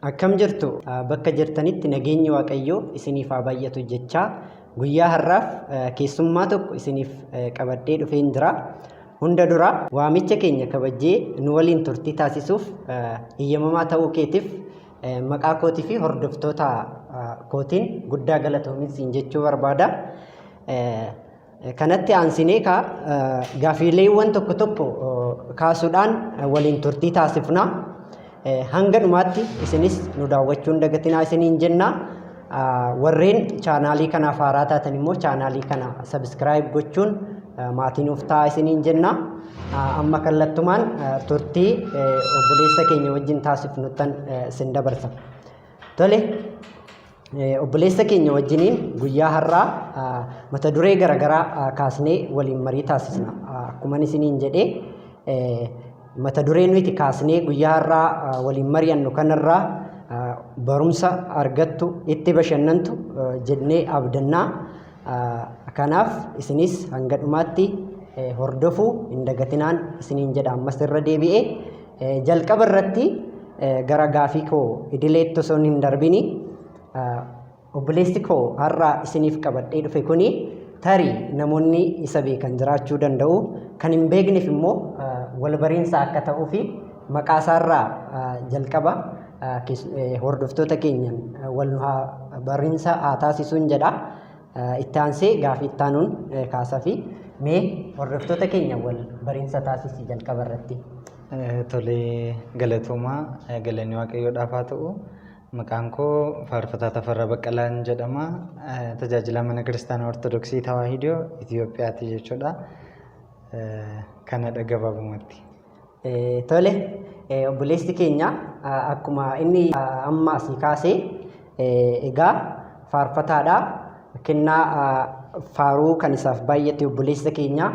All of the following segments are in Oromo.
Akkam jirtu? Bakka jirtanitti nageenyi Waaqayyoo isiniif haa baay'atu jechaa guyyaa har'aaf keessummaa tokko isiniif qabadhee dhufeen jira. Hunda dura waamicha keenya kabajjee nu waliin turtii taasisuuf eeyyamamaa ta'uu keetiif maqaa kootii fi hordoftoota kootiin guddaa galatoomin siin jechuu barbaada. Kanatti aansinee kaa gaafiileewwan tokko tokko kaasuudhaan waliin turtii taasifna. Hanga dhumaatti isinis nu daawwachuu hin dagatinaa isiniin jenna. Warreen chaanaalii kanaaf haaraa taatan immoo chaanaalii kana sabiskiraayib gochuun maatii nuuf ta'aa isiniin jenna. Amma kallattumaan turtii obboleessa keenya wajjin taasifnuttan isin dabarsa. Tole. Obboleessa keenya wajjiniin guyyaa har'aa mata duree garaagaraa kaasnee waliin marii taasisna. Akkuman isiniin jedhee mata duree nuti kaasnee guyyaa har'aa waliin mari'annu kanarraa barumsa argattu itti bashannantu jennee abdannaa. Kanaaf isinis hanga dhumaatti hordofuu hin dagatinaan isiniin jedha ammas irra deebi'ee. Jalqaba irratti gara gaafii koo idileetti osoo hin darbini obboleessi koo har'a isiniif qabadhee dhufe kuni tarii namoonni isa beekan jiraachuu danda'u. Kan hin beekneef immoo wal bariinsa akka ta'uu fi maqaa isaarraa jalqaba hordoftoota keenyan wal bariinsa haa taasisuun jedha. Itti aansee gaafii itti aanuun kaasafi mee hordoftoota keenya wal bariinsa taasisi jalqaba irratti. Tolee galatoomaa galanni waaqayyoodhaaf haa ta'u. Maqaan koo Faarfataa Tafarraa Baqqalaan jedhama. Tajaajilaa mana kiristaanaa Ortodoksii Tawaahidoo Itoophiyaati jechuudha. Kanadha gabaabumatti. Tole obboleessi keenya akkuma inni amma asii kaase egaa faarfataadha. Kennaa faaruu kan isaaf baay'ate obboleessa keenya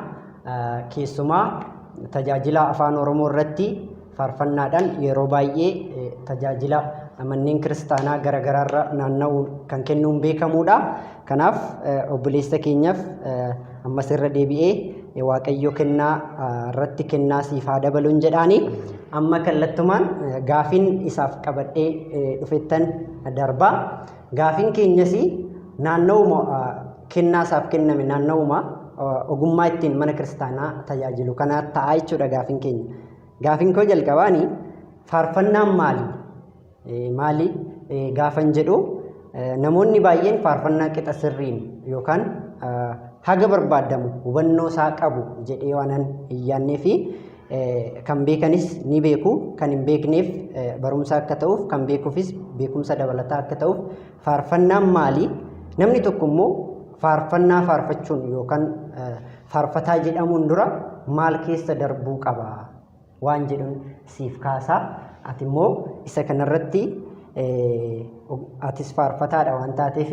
keessumaa tajaajila afaan Oromoo irratti faarfannaadhaan yeroo baay'ee tajaajila manneen kiristaanaa garaagaraarra naanna'uun kan kennuun beekamuudha. Kanaaf obboleessa keenyaaf ammas irra deebi'ee Waaqayyo kennaa irratti kennaa siif haa dabaluun jedhaani. Amma kallattumaan gaafiin isaaf qabadhee dhufettan darba. Gaafiin keenyas naanna'uma kennaa isaaf kenname naanna'uma ogummaa ittiin mana kiristaanaa tajaajilu kanaa ta'a jechuudha gaafiin keenya. Gaafiin koo jalqabaani faarfannaan maali? Maali gaafan jedhu namoonni baay'een faarfannaa qixa sirriin yookaan haga barbaadamu hubannoo isaa qabu jedhee waanan hin yaadnee fi kan beekanis ni beeku kan hin beekneef barumsa akka ta'uuf kan beekuufis beekumsa dabalataa akka ta'uuf faarfannaan maali? Namni tokko immoo faarfannaa faarfachuun yookaan faarfataa jedhamuun dura maal keessa darbuu qaba? Waan jedhun siif kaasa. Ati immoo isa kanarratti atis faarfataadha waan taateef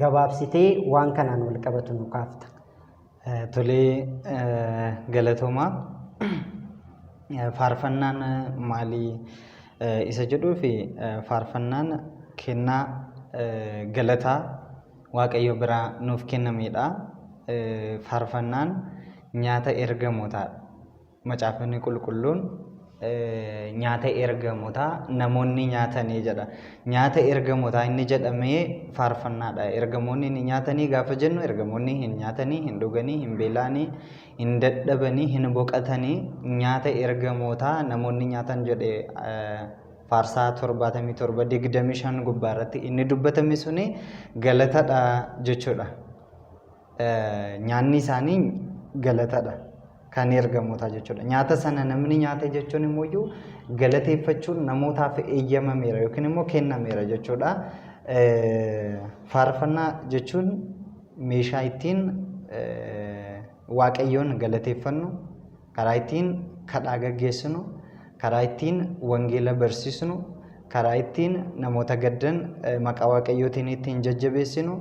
gabaabsitee waan kanaan wal qabatu nu kaafta. Tolee galatoomaa. Faarfannaan maalii isa jedhuu fi faarfannaan kennaa galataa Waaqayyo biraa nuuf kennamedha. Faarfannaan nyaata ergamootaadha. Macaafni Qulqulluun nyaata ergamootaa namoonni nyaatanii jedha. Nyaata ergamootaa inni jedhamee faarfannaadha. Ergamoonni ni nyaatanii gaafa jennu ergamoonni hin nyaatanii, hin dhuganii, hin beela'anii, hin dadhabanii, hin boqatanii nyaata ergamootaa namoonni nyaatan jedhe faarsaa 77 25 gubbaa irratti inni dubbatame suni galatadha jechuudha. Nyaanni isaanii galatadha. Kan ergamootaa jechuudha. Nyaata sana namni nyaate jechuun immoo iyyuu galateeffachuun namootaaf eeyyamameera yookiin immoo kennameera jechuudha. Faarfannaa jechuun meeshaa ittiin Waaqayyoon galateeffannu, karaa ittiin kadhaa gaggeessinu, karaa ittiin wangeela barsiisnu, karaa ittiin namoota gaddan maqaa Waaqayyootiin ittiin jajjabeessinu,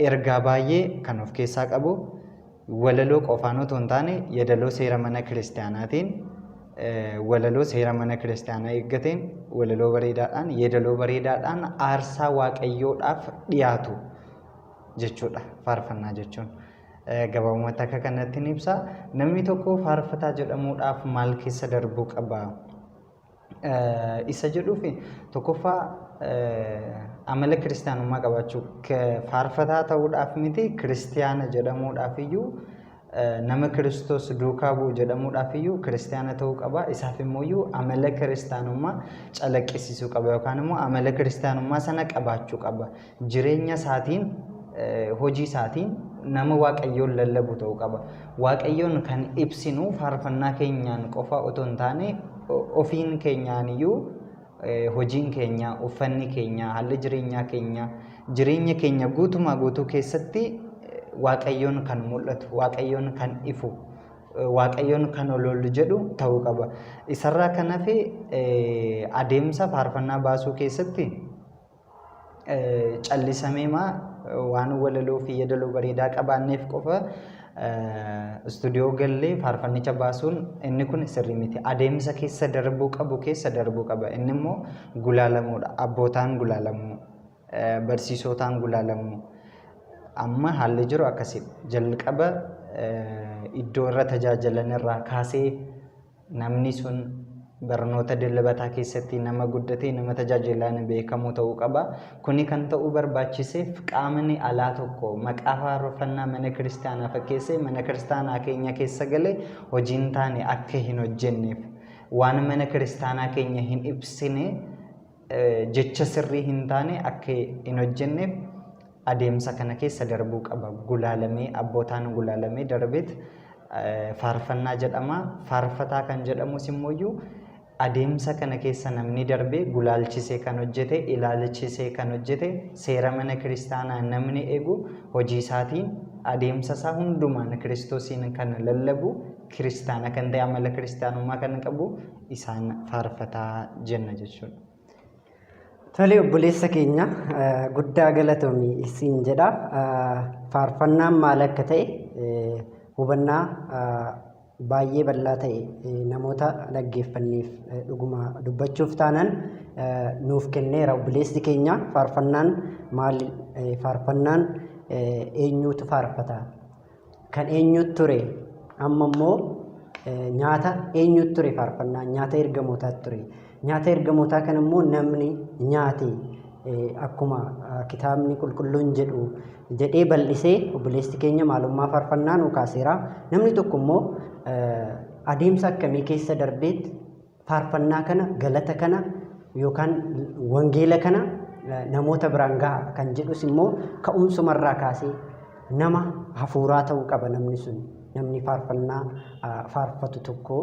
ergaa baay'ee kan of keessaa qabu walaloo qofaan otoo hin taane yeedaloo seera mana kiristaanaatiin walaloo seera mana kiristaanaa eeggateen walaloo bareedaadhaan yeedaloo bareedaadhaan aarsaa waaqayyoodhaaf dhiyaatu jechuudha faarfannaa jechuun. Gabaabumatti akka kanatti ni ibsa. Namni tokko faarfataa jedhamuudhaaf maal keessa darbuu qaba? Isa jedhuuf tokkoffaa amala kiristaanummaa qabaachuu, faarfataa ta'uudhaaf miti, kiristiyaana jedhamuudhaaf iyyuu, nama Kiristoos duukaa bu'u jedhamuudhaaf iyyuu kiristiyaana ta'uu qaba. Isaaf immoo iyyuu amala kiristaanummaa calaqqisiisuu qaba yookaan immoo amala kiristaanummaa sana qabaachuu qaba. Jireenya isaatiin, hojii isaatiin nama Waaqayyoon lallabu ta'uu qaba. Waaqayyoon kan ibsinu faarfannaa keenyaan qofa otoo hin taane ofiin keenyaan iyyuu, hojiin keenya, uffanni keenya, haalli jireenyaa keenya, jireenya keenya guutumaa guutuu keessatti Waaqayyoon kan mul'atu, Waaqayyoon kan ifu, Waaqayyoon kan ol ol jedhu ta'uu qaba. Isarraa kan hafe adeemsa faarfannaa baasuu keessatti callisameema waan walaloo fi yeedaloo bareedaa qabaanneef qofa istuudiyoo gallee faarfannicha baasuun inni kun sirrii miti. Adeemsa keessa darbuu qabu keessa darbuu qaba. Inni immoo gulaalamuudha. Abbootaan gulaalamuu, barsiisotaan gulaalamuu. Amma haalli jiru akkasidha. Jalqaba iddoo irra tajaajilan irraa kaasee namni sun barnoota dilbataa keessatti nama guddatee nama tajaajilaan beekamu ta'uu qaba. Kuni kan ta'uu barbaachiseef qaamni alaa tokko maqaa faarfannaa mana kiristaanaa fakkeessee mana kiristaanaa keenya keessa galee hojii hin taane akka hin hojjenneef, waan mana kiristaanaa keenya hin ibsine, jecha sirrii hin taane akka hin hojjenneef adeemsa kana keessa darbuu qaba. Gulaalamee, abbootaan gulaalamee darbeet faarfannaa jedhama. Faarfataa kan jedhamus immoo adeemsa kana keessa namni darbee gulaalchisee kan hojjete, ilaalchisee kan hojjete, seera mana kiristaanaa namni eegu, hojii isaatiin, adeemsa isaa hundumaan Kiristoosiin kan lallabu, kiristaana kan ta'e, amala kiristaanummaa kan qabu isaan faarfataa jenna jechuudha. Tole, obboleessa keenya, guddaa galatoomi siin jedha. Faarfannaan maal akka ta'e hubannaa baay'ee bal'aa ta'e namoota dhaggeeffanneef dhuguma dubbachuuf taanaan nuuf kenneera obboleessi keenya. Faarfannaan maal, faarfannaan eenyuutu faarfata, kan eenyuutu ture, amma immoo nyaata eenyuutu ture? Faarfannaan nyaata ergamootaatu ture. Nyaata ergamootaa kana immoo namni nyaate akkuma kitaabni qulqulluun jedhu jedhee bal'isee obboleessi keenya maalummaa faarfannaa nuu kaaseera. Namni tokko immoo adeemsa akkamii keessa darbeetti faarfannaa kana, galata kana yookaan wangeela kana namoota biraan gaha kan jedhus immoo ka'umsumarraa kaasee nama hafuuraa ta'uu qaba namni sun, namni faarfannaa faarfatu tokko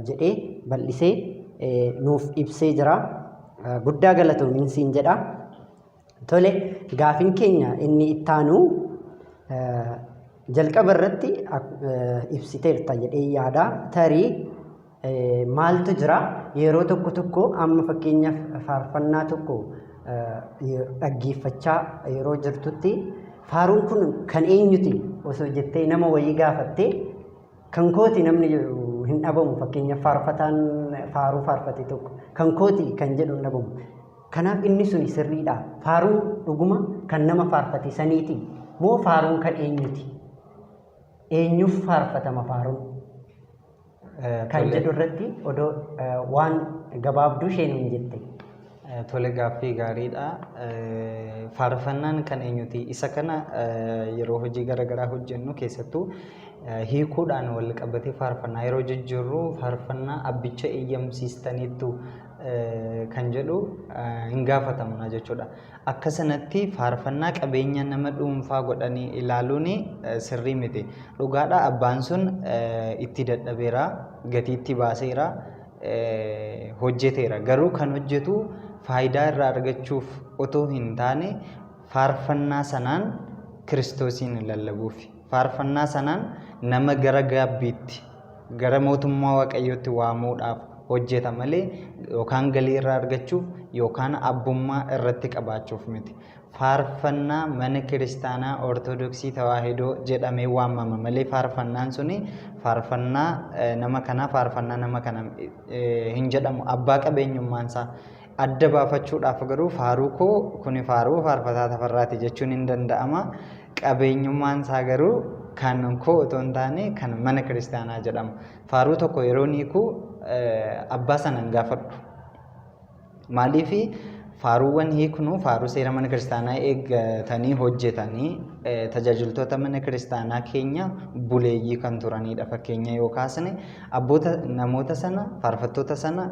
jedhee bal'isee nuuf ibsee jira. Guddaa galatoomiin siin jedha. Tole, gaafin keenya inni ittaanu jalqaba irratti ibsiteerta jedhee yaada. Tarii maaltu jira, yeroo tokko tokko amma fakkeenyaaf faarfannaa tokko dhaggeeffachaa yeroo jirtutti faaruun kun kan eenyuti osoo jettee nama wayii gaafattee, kan kooti namni jedhu hin dhabamu. Fakkeenyaaf faarfataan faaruu faarfate tokko kan kooti kan jedhu hin dhabamu. Kanaaf inni suni sirriidha? Faaruun dhuguma kan nama faarfate saniiti moo faaruun kan eenyuti? Eenyuuf faarfatama faaruun? Kan jedhu irratti odoo waan gabaabduu isheen hin jette. Tole, gaaffii gaariidha. Faarfannaan kan eenyuti? Isa kana yeroo hojii garaagaraa hojjennu, keessattuu hiikuudhaan wal qabatee faarfannaa yeroo jijjiirru, faarfannaa abbicha eeyyamsiistaniittu kan jedhu hin gaafatamna jechuudha. Akka sanatti faarfannaa qabeenya nama dhuunfaa godhanii ilaaluun sirrii miti. Dhugaadha, abbaan sun itti dadhabeera, gatii itti baaseera, hojjeteera. Garuu kan hojjetu faayidaa irraa argachuuf otoo hin taane faarfannaa sanaan Kiristoosiin lallabuufi. Faarfannaa sanaan nama gara gaabbiitti, gara mootummaa Waaqayyootti waamuudhaaf hojjeta malee yookaan galii irraa argachuuf yookaan abbummaa irratti qabaachuuf miti. Faarfannaa mana kiristaanaa Ortodoksii Tawaahidoo jedhamee waamama malee faarfannaan suni faarfannaa nama kanaa, faarfannaa nama kana hin jedhamu. Abbaa qabeenyummaan isaa adda baafachuudhaaf garuu faaruu koo kuni faaruu faarfataa Tafarraati jechuun hin danda'ama. Qabeenyummaan isaa garuu kan koo otoo hin taane kan mana kiristaanaa jedhama. Faaruu tokko yeroo hiiku abbaa sana hin gaafadhu. Maaliif faaruuwwan hiiknu faaruu seera mana kiristaanaa eeggatanii hojjetanii tajaajiltoota mana kiristaanaa keenya buleeyyii kan turanidha. Fakkeenya yoo kaasne abboota namoota sana faarfattoota sana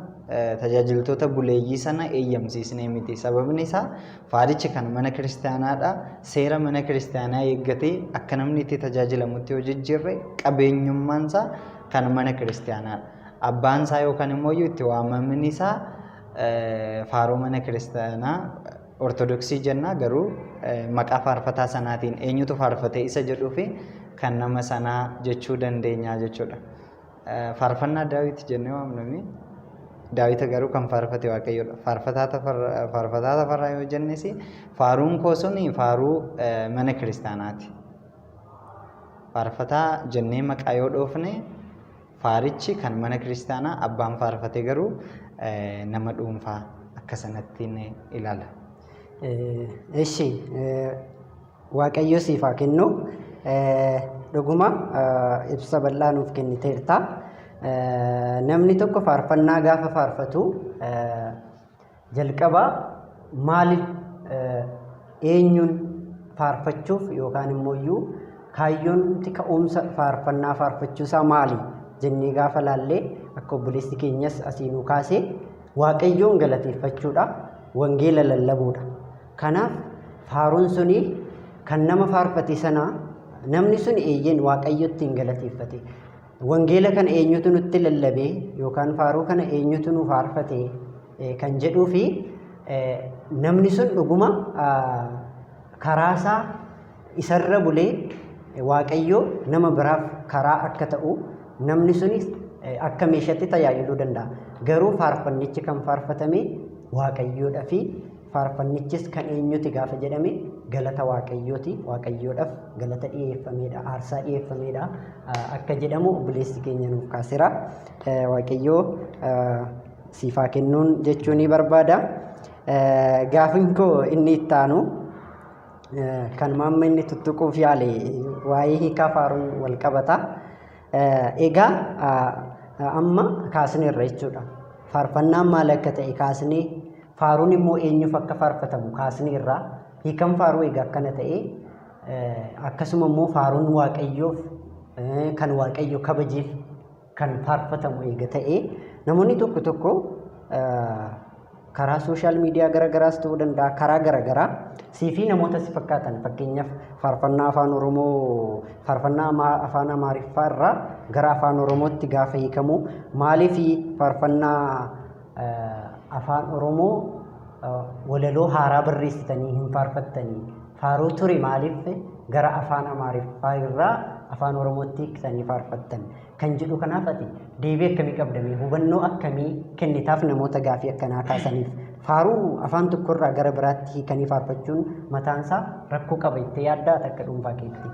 tajaajiltoota buleeyyii sana eeyyamsiisnee miti. Sababni isaa faarichi kan mana kiristaanaadha. Seera mana kiristaanaa eeggatee akka namni itti tajaajilamutti yoo jijjiirre qabeenyummaan isaa kan mana kiristaanaadha. Abbaan isaa yookaan immoo itti waamamni isaa faaruu mana kiristaanaa Ortodoksii jenna garuu maqaa faarfataa sanaatiin eenyutu faarfate isa jedhuu fi kan nama sanaa jechuu dandeenya jechuudha. Faarfannaa Daawit jennee waamnami. Daawita garuu kan faarfate Waaqayyoodha. Faarfataa Tafarraa yoo jennes faaruun koo suni faaruu mana kiristaanaati. Faarfataa jennee maqaa yoo dhoofne faarichi kan mana kiristaanaa abbaan faarfate garuu nama dhuunfaa akka sanattiin ilaala. Eshi Waaqayyo siif haa kennu. Dhuguma ibsa bal'aa nuuf kenniteerta. Namni tokko faarfannaa gaafa faarfatu jalqaba maaliif eenyuun faarfachuuf yookaan immoo iyyuu kaayyoon ka'umsa faarfannaa faarfachuusaa maali jennee gaafa laallee akka obboleessi keenyas asii nuu kaase Waaqayyoon galateeffachuudha, wangeela lallabuudha. Kanaaf faaruun suni kan nama faarfate sana namni sun eeyyeen Waaqayyotti hin galateeffate. Wangeela kana eenyutu nutti lallabe yookaan faaruu kana eenyutu nu faarfate kan jedhuu fi namni sun dhuguma karaasaa isarra bulee Waaqayyo nama biraaf karaa akka ta'u namni sunis akka meeshaatti tajaajiluu danda'a. Garuu faarfannichi kan faarfatame Waaqayyoodha fi faarfannichis kan eenyuti gaafa jedhame galata Waaqayyooti. Waaqayyoodhaaf galata dhiyeeffameedha, aarsaa dhiyeeffameedha akka jedhamu obboleessi keenya nuuf kaaseera. Waaqayyoo siif haa kennuun jechuu ni barbaada. Gaafin koo inni itti aanu kan maamma inni tuttuquuf yaale waa'ee hiikaa faaruun wal qabata. Egaa amma kaasneerra jechuudha. Faarfannaan maal akka ta'e kaasnee faaruun immoo eenyuuf akka faarfatamu kaasneerra. Hiikan faaruu egaa akkana ta'e akkasuma immoo faaruun Waaqayyoof kan Waaqayyo kabajeef kan faarfatamu eega ta'e namoonni tokko tokko karaa sooshaal miidiyaa garagaraas ta'uu danda'a karaa garagaraa sii fi namoota si fakkaatan fakkeenyaaf faarfannaa afaan Oromoo faarfannaa afaan Amaariffaa irraa gara afaan Oromootti gaafa hiikamu maaliif faarfannaa afaan Oromoo walaloo haaraa barreessitanii hin faarfattanii faaruu ture maaliif gara afaan Amaariffaa irraa afaan Oromootti hiiktanii faarfattan kan jedhu kanaaf ati deebii akkamii qabda mee hubannoo akkamii kennitaaf namoota gaafii akkanaa kaasaniif faaruu afaan tokkorraa gara biraatti hiikanii faarfachuun mataansaa rakkoo qaba jettee yaaddaa takka dhuunfaa keetti.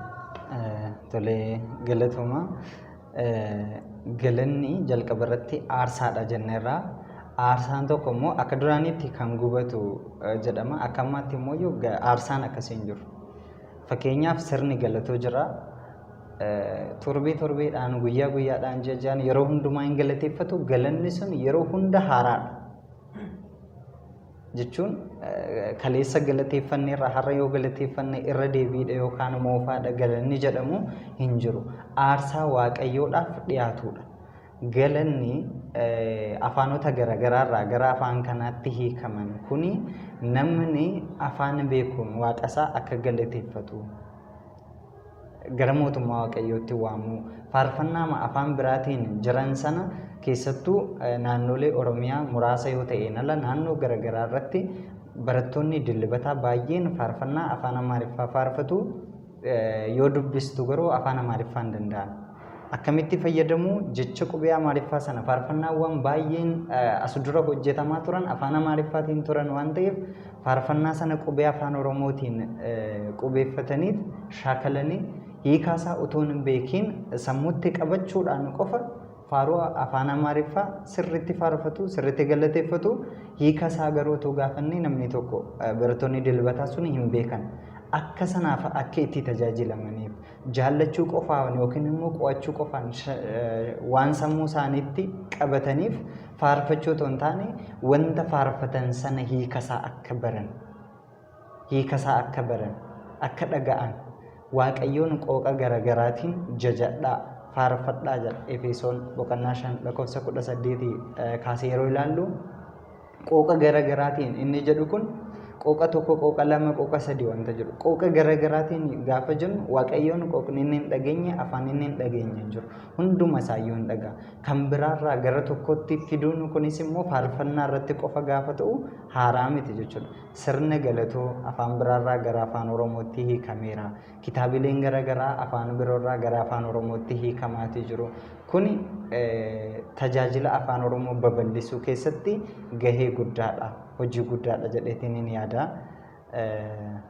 Tolee galatooma. Galanni jalqaba irratti aarsaadha jenneerra. Aarsaan tokko immoo akka duraanitti kan gubatu jedhama. Akka ammaatti immoo aarsaan akkasii hin jiru. Fakkeenyaaf sirni galatoo jira. Torbee torbeedhaan guyyaa guyyaadhaan ji'a ji'aan yeroo hundumaa hin galateeffatu. Galanni sun yeroo hunda haaraadha. Jechuun kaleessa galateeffanne irra har'a yoo galateeffanne irra deebiidha yookaan moofaadha galanni jedhamu hin jiru. Aarsaa Waaqayyoodhaaf dhiyaatudha. Galanni afaanota garaagaraarraa gara afaan kanaatti hiikaman kuni namni afaan beekuun waaqasaa akka galateeffatu gara mootummaa Waaqayyootti waamuu faarfannaama afaan biraatiin jiran sana keessattuu naannolee Oromiyaa muraasa yoo ta'een ala naannoo garaagaraa irratti barattoonni dilbataa baay'een faarfannaa afaan Amaariffaa faarfatu yoo dubbistu garuu afaan Amaariffaa hin danda'an. Akkamitti fayyadamu jecha qubee Amaariffaa sana faarfannaawwan baay'een as dura hojjetamaa turan afaan Amaariffaatiin turan waan ta'eef faarfannaa sana qubee afaan Oromootiin qubeeffataniit shaakalanii hiikaasaa utuu hin beekiin sammuutti qabachuudhaan qofa faaruu afaan Amaariffaa sirriitti faarfatu sirriitti galateeffatu hiika isaa garuu utuu gaafannee namni tokko barattoonni dilbataa sun hin beekan. Akka sanaaf akka itti tajaajilamaniif Jaallachuu qofaan yookiin immoo qo'achuu qofaan waan sammuu isaaniitti qabataniif faarfachuu otoo hin taane wanta faarfatan sana hiikasaa akka baran hiikasaa akka baran akka dhaga'an Waaqayyoon qooqa garagaraatiin jajadhaa faarfadhaa jedha Efesoon boqonnaa 5 lakkoofsa 18 kaasee yeroo ilaallu qooqa garagaraatiin inni jedhu kun qooqa tokko, qooqa lama, qooqa sadi wanta jedhu. Qooqa garagaraatiin gaafa jennu Waaqayyoon qooqni inni hin dhageenye, afaan inni hin dhageenye hin jiru. Hunduma isaayyuu hin dhaga'a. Kan biraarraa gara tokkotti fiduun kunis immoo faarfannaa irratti qofa gaafa ta'u haaraa miti jechuudha. Sirna galatoo afaan biraarraa gara afaan Oromootti hiikameera. Kitaabileen garagaraa afaan biroorraa gara afaan Oromootti hiikamaatii jiru. Kuni tajaajila afaan Oromoo babal'isuu keessatti gahee guddaadha, hojii guddaadha jedheetiin hin yaada.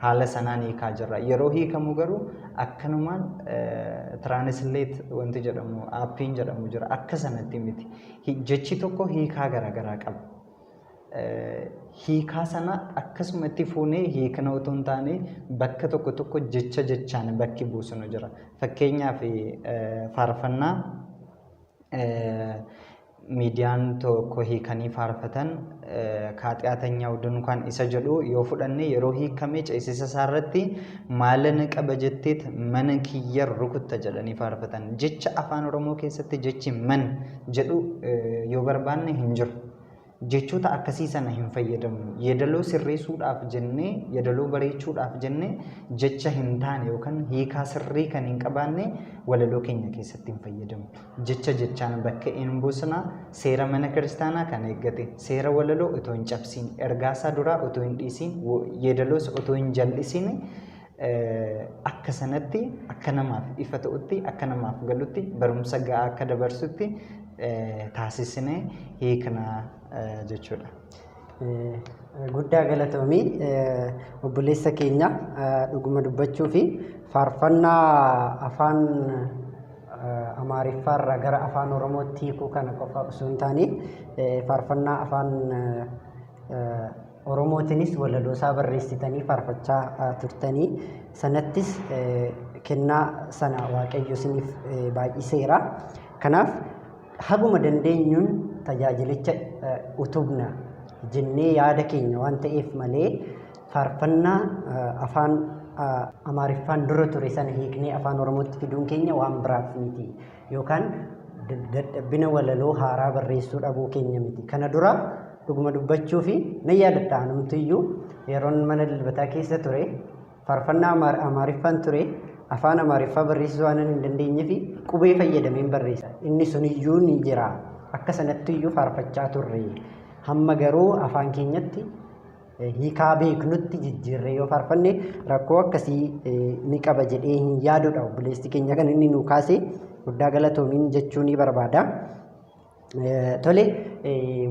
Haala sanaan hiikaa jirra. Yeroo hiikamu garuu akkanumaan translate wanti jedhamu aappiin jedhamu jira. Akka sanatti miti. Jechi tokko hiikaa garaagaraa qaba. Hiikaa sana akkasumatti fuunee hiikna otoo hin taane bakka tokko tokko jecha jechaan bakki buusnu jira. Fakkeenyaaf faarfannaa miidiyaan tokko hiikanii faarfatan kaaxiyaatanyaaw dunkaan isa jedhu yoo fudhanne yeroo hiikamee ceesisa isaa irratti maalana qaba jetteet mana kiyya rukutta jedhanii faarfatan. Jecha afaan Oromoo keessatti jechi man jedhu yoo barbaanne hin jiru. Jechoota akkasii sana hin fayyadamnu. Yeedaloo sirreessuudhaaf jennee, yeedaloo bareechuudhaaf jennee jecha hin taane yookaan hiikaa sirrii kan hin qabaanne walaloo keenya keessatti hin fayyadamnu. Jecha jechaan bakka hin buusna, seera mana kiristaanaa kan eeggate, seera walaloo otoo hin cabsiin, ergaasaa duraa otoo hin dhiisiin, yeedaloos otoo hin jal'isiin akka sanatti akka namaaf ifa ta'utti, akka namaaf galutti, barumsa ga'aa akka dabarsutti taasisnee hiikna jechuudha. Guddaa galatoomi obboleessa keenya dhuguma dubbachuu fi faarfannaa afaan Amaariffaarraa gara afaan Oromootti hiikuu kana qofa osoo hin taane faarfannaa afaan Oromootiinis walaloosaa barreessitanii faarfachaa turtanii sanattis kennaa sana Waaqayyo isiniif baay'iseera. Kanaaf haguma dandeenyuun tajaajilicha utubna jennee yaada keenya waan ta'eef malee faarfannaa afaan Amaariffaan dura ture sana hiiknee afaan Oromootti fiduun keenya waan biraaf miti. Yookaan dadhabbina walaloo haaraa barreessuu dhabuu keenya miti. Kana dura dhuguma dubbachuu fi nan yaadadha anumtiyyuu yeroon mana dilbataa keessa ture faarfannaa Amaariffaan ture afaan Amaariffaa barreessuu waan hin dandeenyeef qubee fayyadameen barreessa. Inni suniyyuu ni jira. Akka sanattiyyuu faarfachaa turre. Hamma garuu afaan keenyatti hiikaa beeknutti jijjiirree yoo faarfanne rakkoo akkasii ni qaba jedhee hin yaadudha obboleessi keenya kan inni nu kaase guddaa galatoomiin jechuu ni barbaada. Tole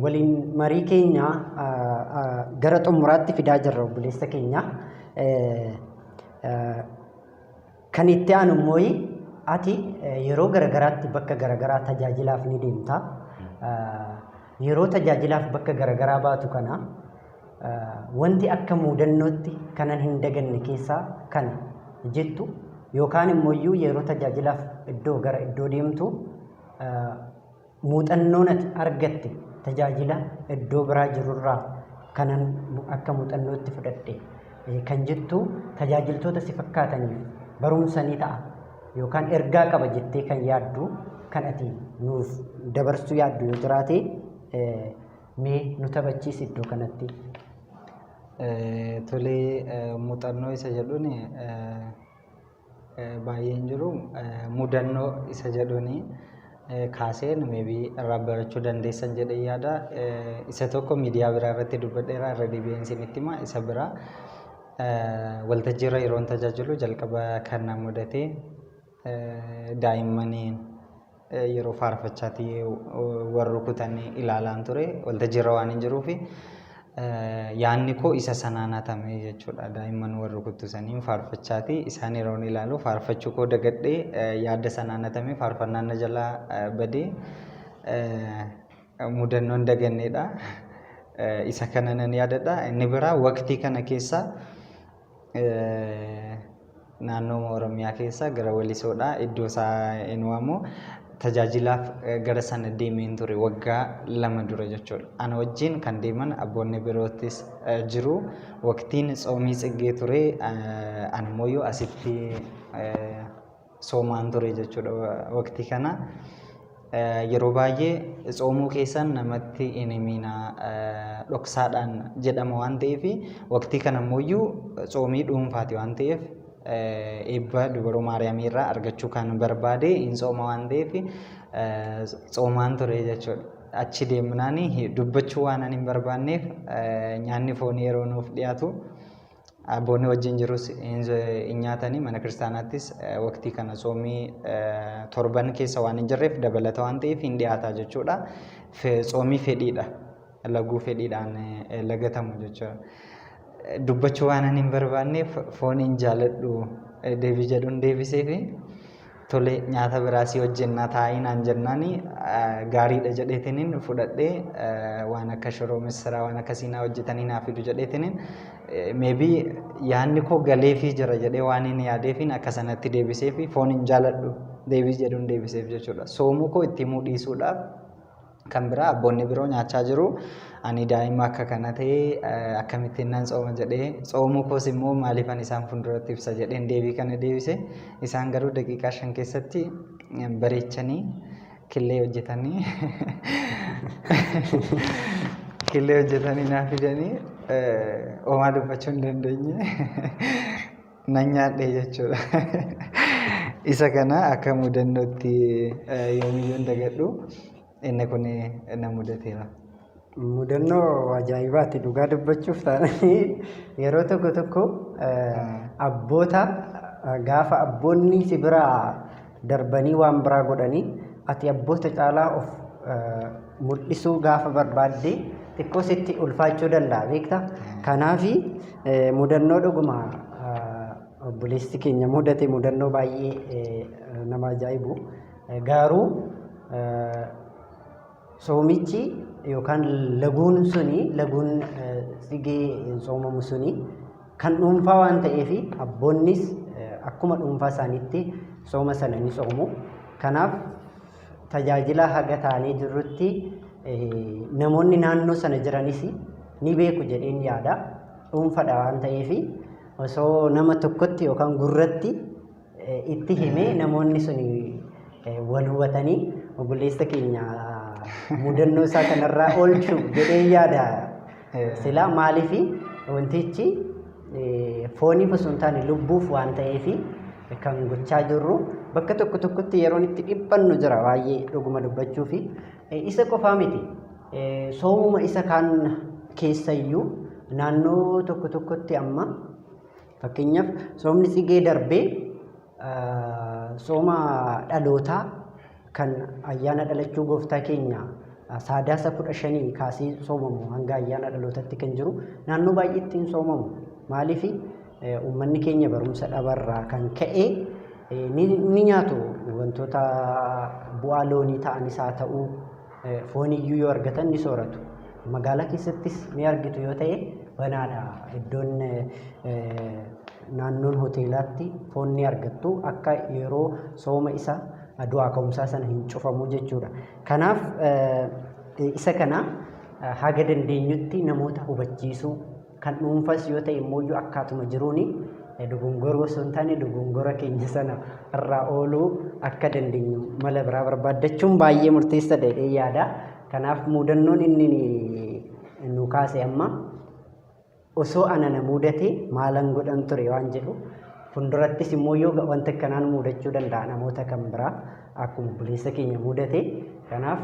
waliin marii keenya gara xumuraatti fidaa jirra obboleessa keenya. Kan itti aanu immoo ati yeroo garagaraatti bakka garagaraa tajaajilaaf ni deemta. Yeroo tajaajilaaf bakka garagaraa baatu kana wanti akka muudannootti kanan hin daganne keessaa kana jettu yookaan immoo yeroo tajaajilaaf iddoo gara iddoo deemtu Muuxannoon ati argatte tajaajila iddoo biraa jirurraa kanan akka muuxannootti fudhadhe kan jettu tajaajiltoota si fakkaataniif barumsa ni ta'a yookaan ergaa qaba jettee kan yaaddu kan ati nuuf dabarsuu yaaddu yoo jiraate mee nu taphachiisi iddoo kanatti. Tolee, muuxannoo isa jedhuun baay'een jiru mudannoo isa jedhuuni kaaseen maybe irraa barachuu dandeessan jedhee yaada. Isa tokko miidiyaa biraa irratti dubbadheera irra deebi'een isinitti hima isa biraa waltajjii irra yeroon tajaajilu jalqaba kan na mudate daa'immaniin yeroo faarfachaatii wal rukutan ilaalaan ture waltajjiirra waan hin jiruufi yaanni koo isa sanaan hatame jechuudha. Daa'imman wal rukuttu saniin faarfachaatii isaan yeroon ilaalu faarfachuu koo dagadhee yaada sanaan hatame faarfannaan na jalaa badee mudannoon daganneedha. Isa kana nan yaadadha. Inni biraa waqtii kana keessa Naannoo Oromiyaa keessa gara Walisoodha. Iddoo isaa hin waamu. Tajaajilaaf gara sana deemeen ture waggaa 2 dura jechuudha. Ana wajjin kan deeman abboonni biroottis jiru. Waqtiin tsoomii tsiggee ture. Ani immoo asitti soomaan ture jechuudha waqtii kana. Yeroo baay'ee tsoomuu keessan namatti hin himinaa dhoksaadhaan jedhama waan ta'eef waqtii kana immoo tsoomii dhuunfaati waan ta'eef eebba dubaroo Maariyaamii irraa argachuu kan barbaade hin tsooma waan ta'eef tsoomaan ture jechuudha. Achi deemnaan dubbachuu waan ani hin barbaanneef nyaanni foonii yeroo nuuf dhiyaatu Abboonni wajjin jirus hin nyaatanii mana kiristaanaattis waqtii kana tsoomii torban keessa waan hin jirreef dabalata waan ta'eef hin dhiyaata jechuudha. Tsoomii fedhiidha. Laguu fedhiidhaan lagatamu jechuudha. Dubbachuu waan ani hin barbaanneef foon hin jaaladhu deebii jedhuun deebiseefi. Tole nyaata biraa si hojjennaa taa'ii naan jennaani gaariidha jedheetiniin fudhadhee waan akka shiroo missiraa waan akkasii naa hojjetanii naa fidu jedheetiniin maybe yaadni koo galeefii jira jedhee waan hin yaadeefiin akka sanatti deebiseefi foon hin jaaladhu deebii jedhuun deebiseef jechuudha. Soomuu koo itti himuu dhiisuudhaaf Kan biraa abboonni biroo nyaachaa jiru. Ani daa'ima akka kana ta'e akkamittiin nan tsooma jedhee tsoomuu koos immoo maaliifan isaan fuulduratti ibsa jedheen deebii kana deebise. Isaan garuu daqiiqaa 5 keessatti bareechanii killee hojjetanii killee hojjetanii naa fidanii homaa dubbachuu hin dandeenye. Nan nyaadhe jechuudha. Isa kana akka mudannootti yoomiyyuu hin dagadhu. Inni kun na mudateera. Mudannoo ajaa'ibaati dhugaa dubbachuuf taananii yeroo tokko tokko abboota gaafa abboonni si biraa darbanii waan biraa godhanii ati abboota caalaa of mul'isuu gaafa barbaadde xiqqoo sitti ulfaachuu danda'a beekta. Kanaafi mudannoo dhuguma obboleessi keenya mudate mudannoo baay'ee nama ajaa'ibu. Garuu soomichi yookaan laguun suni laguun tsigee soomamu suni kan dhuunfaa waan ta'eef abboonnis akkuma dhuunfaa isaaniitti sooma sana ni soomu. Kanaaf tajaajilaa haga taanee jirrutti namoonni naannoo sana jiranis ni beeku jedheen yaada. Dhuunfadha waan ta'eef osoo nama tokkotti yookaan gurratti itti himee namoonni sun wal hubatanii obboleessa keenya mudannoo isaa kanarraa oolchu jedhee yaada. Silaa maaliif wantichi fooniif osoo hin taane lubbuuf waan ta'eef kan gochaa jirru bakka tokko tokkotti yeroon itti dhiphannu jira baay'ee dhuguma dubbachuu fi isa qofaa miti soomuma isa kaan keessayyuu naannoo tokko tokkotti amma fakkeenyaaf soomni tsigee darbee sooma dhalootaa kan ayyaana dhalachuu gooftaa keenya saadaasa 15 kaasee soomamu hanga ayyaana dhalootatti kan jiru naannoo baay'eetti hin soomamu. Maaliif uummanni keenya barumsa dhabarraa kan ka'e ni nyaatu wantoota bu'aa loonii ta'anis haa ta'u fooniyyuu yoo argatan ni sooratu. Magaalaa keessattis ni argitu yoo ta'e banaadha iddoon naannoon hoteelaatti foon ni argattu akka yeroo sooma isa du'aa ka'umsaa sana hin cufamu jechuudha. Kanaaf isa kana haga dandeenyutti namoota hubachiisuu kan dhuunfas yoo ta'e immoo akkaatuma jiruuni dogongoruu osoo hin taane dogongora keenya sana irraa ooluu akka dandeenyu mala biraa barbaaddachuun baay'ee murteessaadha jedhee yaada. Kanaaf mudannoon inni nu kaase amma osoo ana na mudate maalan godhan ture waan jedhu fundurattis immoo yoo wanta akkanaan mudachuu danda'a namoota kan biraa akkuma obboleessa keenya mudate kanaaf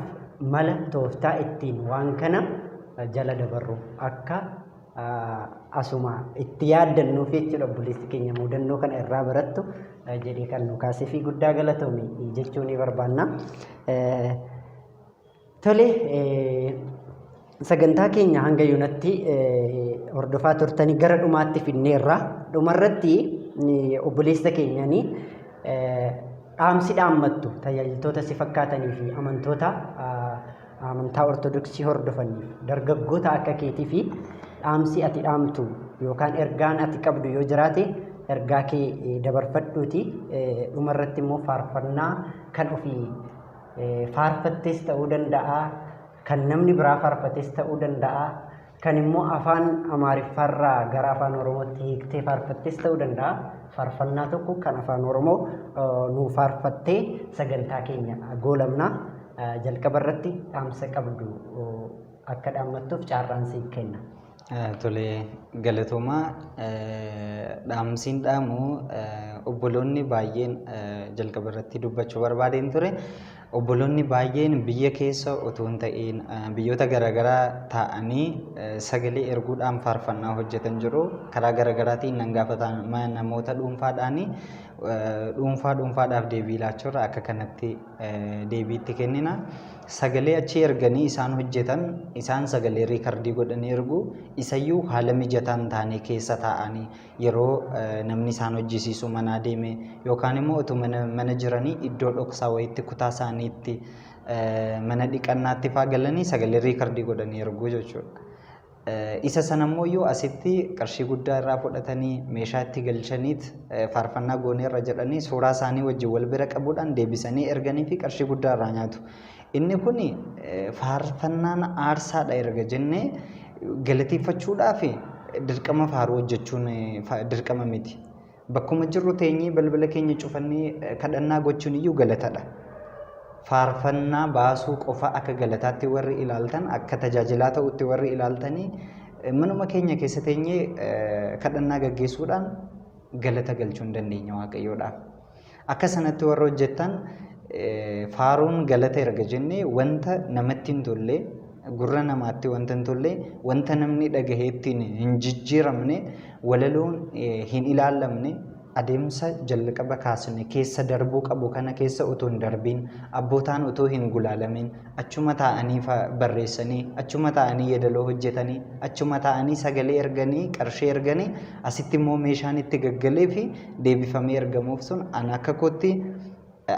mala tooftaa ittiin waan kana jala dabarru akka asuma itti yaaddannuuf jechuudha obboleessi keenya mudannoo kana irraa barattu jedhee kan nu kaasee fi guddaa galatoomi jechuu ni barbaanna. Tole sagantaa keenya hanga yoonatti hordofaa turtanii gara dhumaatti fidneerra. Dhumarratti obboleessa keenyanii dhaamsi dhaammattu tajaajiltoota si fakkaatanii fi amantoota amantaa Ortodoksii hordofaniif dargaggoota akka keetii fi dhaamsi ati dhaamtu yookaan ergaan ati qabdu yoo jiraate Ergaa kee dabarfadhuuti dhumarratti immoo faarfannaa kan ofii faarfattes ta'uu danda'a, kan namni biraa faarfates ta'uu danda'a, kan immoo afaan Amaariffaarraa gara afaan Oromootti hiiktee faarfattes ta'uu danda'a. Faarfannaa tokko kan afaan Oromoo nuu faarfattee sagantaa keenya goolabna. Jalqaba irratti dhaamsa qabdu akka dhaammattuuf carraan siif kenna. Tole, galatoomaa. Dhaamsiin dhaamu, obboloonni baay'een, jalqaba irratti dubbachuu barbaadeen ture. Obboloonni baay'een biyya keessa otoo hin ta'in biyyoota garaagaraa taa'anii sagalee erguudhaan faarfannaa hojjetan jiru. Karaa garaagaraatiin nan gaafatama namoota dhuunfaadhaani. Dhuunfaa dhuunfaadhaaf deebii laachuurra akka kanatti deebii itti kennina. Sagalee achi erganii isaan hojjetan, isaan sagalee riikardii godhanii ergu, isayyuu haala mijataa hin taane keessa taa'anii, yeroo namni isaan hojjisiisu manaa deeme yookaan immoo otoo mana jiranii iddoo dhoksaa wayiitti, kutaa isaaniitti, mana dhiqannaatti faa galanii sagalee riikardii godhanii ergu jechuudha. Isa sana immoo yoo asitti qarshii guddaa irraa fudhatanii meeshaa itti galchaniit faarfannaa gooneerra jedhanii suuraa isaanii wajjin wal bira qabuudhaan deebisanii erganii fi qarshii guddaa irraa nyaatu. Inni kun faarfannaan aarsaadha erga jennee galateeffachuudhaaf dirqama faaruu hojjechuun dirqama miti. Bakkuma jirru teenyee balbala keenya cufannee kadhannaa gochuun iyyuu galatadha. Faarfannaa baasuu qofa akka galataatti warri ilaaltan, akka tajaajilaa ta'utti warri ilaaltanii, manuma keenya keessa teenyee kadhannaa gaggeessuudhaan galata galchuu hin dandeenya Waaqayyoodhaaf. Akka sanatti warra hojjettan, faaruun galata erga jennee wanta namatti hin tolle, gurra namaatti wanta hin tolle, wanta namni dhagahee ittiin hin jijjiiramne, walaloon hin ilaallamne, adeemsa jalqaba kaasne keessa darbuu qabu kana keessa otoo hin darbiin, abbootaan otoo hin gulaalamin, achuma taa'anii barreessanii, achuma taa'anii yeedaloo hojjetanii, achuma taa'anii sagalee erganii, qarshii erganii, asitti immoo meeshaan itti gaggalee fi deebifamee ergamuuf sun ana akka kootti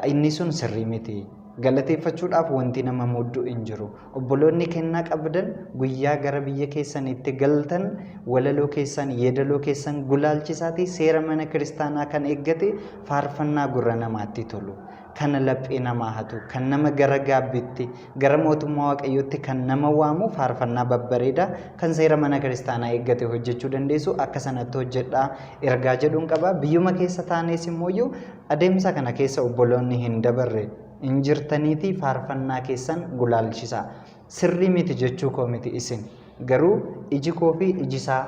inni sun sirrii miti. Galateeffachuudhaaf wanti nama muddu hin jiru. Obboloonni kennaa qabdan guyyaa gara biyya keessaniitti galtan walaloo keessan, yeedaloo keessan gulaalchisaatii seera mana kiristaanaa kan eeggate faarfannaa gurra namaatti tolu, kana laphee namaa hatu, kan nama gara gaabbiitti, gara mootummaa Waaqayyootti kan nama waamu faarfannaa babbareedaa kan seera mana kiristaanaa eeggate hojjechuu dandeessu, akka sanatti hojjedhaa ergaa jedhuun qaba. Biyyuma keessa taanees immoo adeemsa kana keessa obboloonni hin dabarre hin jirtaniitii faarfannaa keessan gulaalchisaa. Sirrii miti jechuu koo miti isin. Garuu iji koo fi iji isaa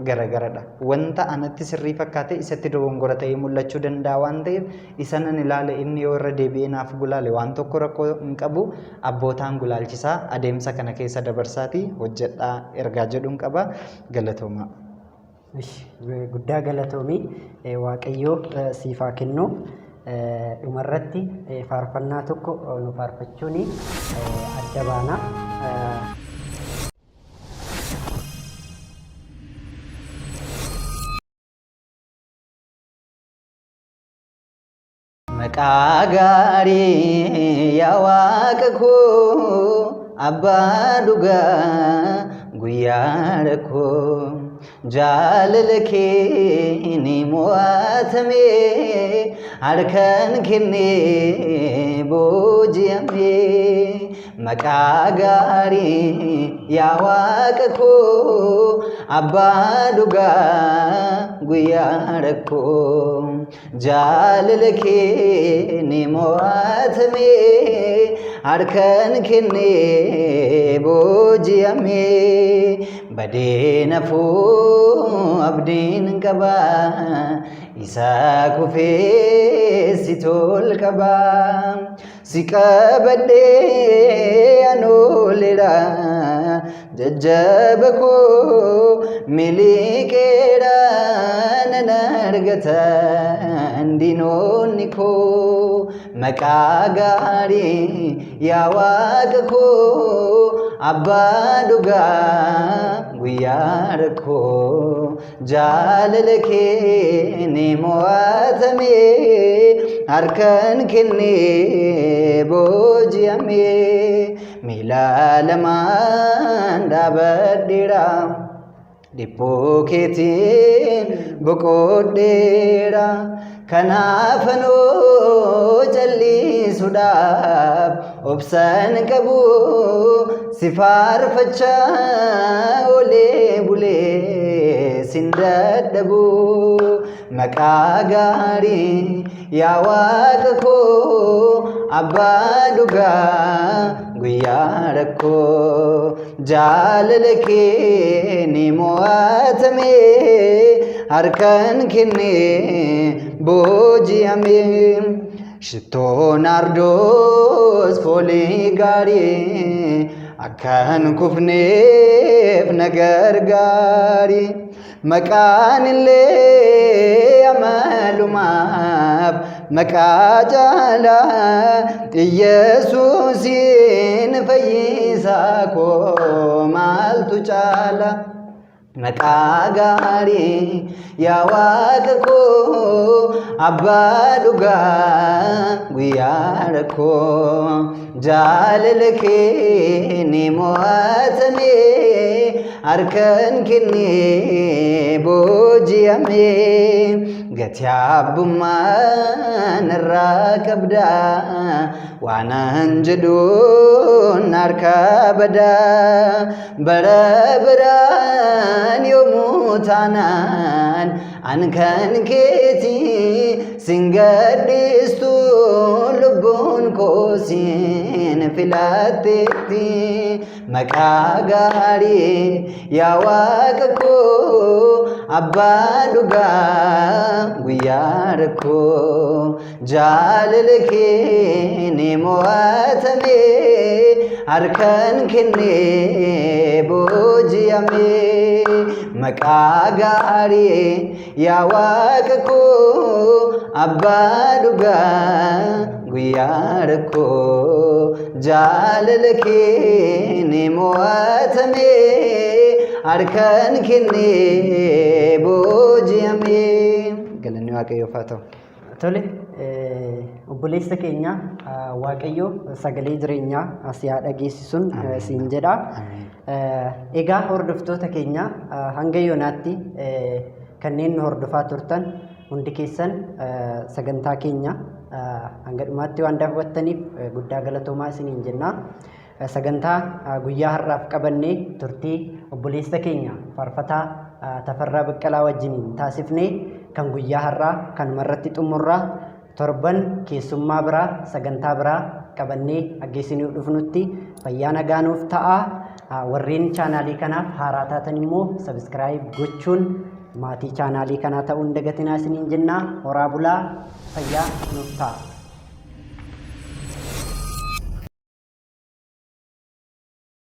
garagaradha. Wanta anatti sirrii fakkaate isatti dogongora ta'ee mul'achuu danda'a waan ta'eef, isa nan ilaale inni yoo irra deebi'ee naaf gulaale waan tokko rakkoo hin qabu. Abbootaan gulaalchisaa, adeemsa kana keessa dabarsaatii hojjedhaa ergaa jedhuun qaba. Galatoomaa. Guddaa galatoomi, Waaqayyoo siif haa kennu. Dhumarratti faarfannaa tokko nu faarfachuun adda baana. Maqaa gaarii yaa Waaqa koo, abbaa dhugaa guyyaa rakkoo, jaalala kee ni mo'atame, harkaan kennee booji'ame. Maqaa gaarii yaa Waaqa koo, abbaa dhugaa guyyaa rakkoo, jaalala kee ni mo'atame, harkaan kennee booji'ame. Badee nafuu abdiin qaba, isa kufee si tol qaba. Si qabadhee anooleera, jajjaba koo miliqeera, nan argata diinonni koo. Maqaa gaarii yaa Waaqa koo, abbaa dhugaa guyyaa rakkoo, jaalala kee ni mo'atame, harkaan kennee booji'ame. Miila lamaan dhaabadheera. Dhiphuu keetiin boqodheera. Kanaaf anoo callisuudhaaf obsan qabu si faarfachaa oolee bulee sin dadhabu. Maqaa gaarii yaa Waaqa koo abbaa dhugaa guyyaa rakkoo jaalala kee ni mo'atame harkan kennee booji'ame. Shittoo naardoos foolii gaarii akkan kufneef na gargaari. Maqaan illee amalumaaf maqaa caalaa Iyyasuusiin fayyisaa koo maaltu caala? Maqaa gaarii yaa Waaqa koo abbaa dhugaa guyyaa rakkoo jaalala kee ni mo'atame harkan kennee booji'ame gatii abbummaa narraa qabda waanan jedhuun harka bada bara baraan yoomuu taanaan an kan keeti sin gadhiistu lubbuun koo sin filatteetti. Maqaa gaarii yaa Waaqa koo abbaa dhugaa guyyaa rakkoo jaalala kee ni mo'atame harkan kennee booji'ame. Maqaa gaarii yaa Waaqa koo abbaa dhugaa guyyaa rakkoo jaalala kee ni mo'atame harkan kennee booji'ame. Galanni Waaqayyoof haa ta'u. Tole, obboleessa keenya Waaqayyo sagalee jireenyaa si haa dhageessisuun siin jedha. Egaa hordoftoota keenya hanga yoonaatti kanneen nu hordofaa turtan hundi keessan sagantaa keenya hanga dhumaatti waan daawwattaniif guddaa galatoomaa isiniin jenna. Sagantaa guyyaa har'aaf qabannee turtii obboleessa keenya faarfataa Tafarraa Baqqalaa wajjiniin taasifne kan guyyaa har'aa kanuma irratti xumurra. Torban keessummaa biraa sagantaa biraa qabannee aggeessinuu dhufnutti fayyaa nagaa nuuf ta'a. Warreen chaanaalii kanaaf haaraa taatan immoo sabiskiraayib gochuun maatii chaanaalii kanaa ta'uu hin dagatinaa isiniin jenna. Horaa bulaa, fayyaa nuuf ta'a.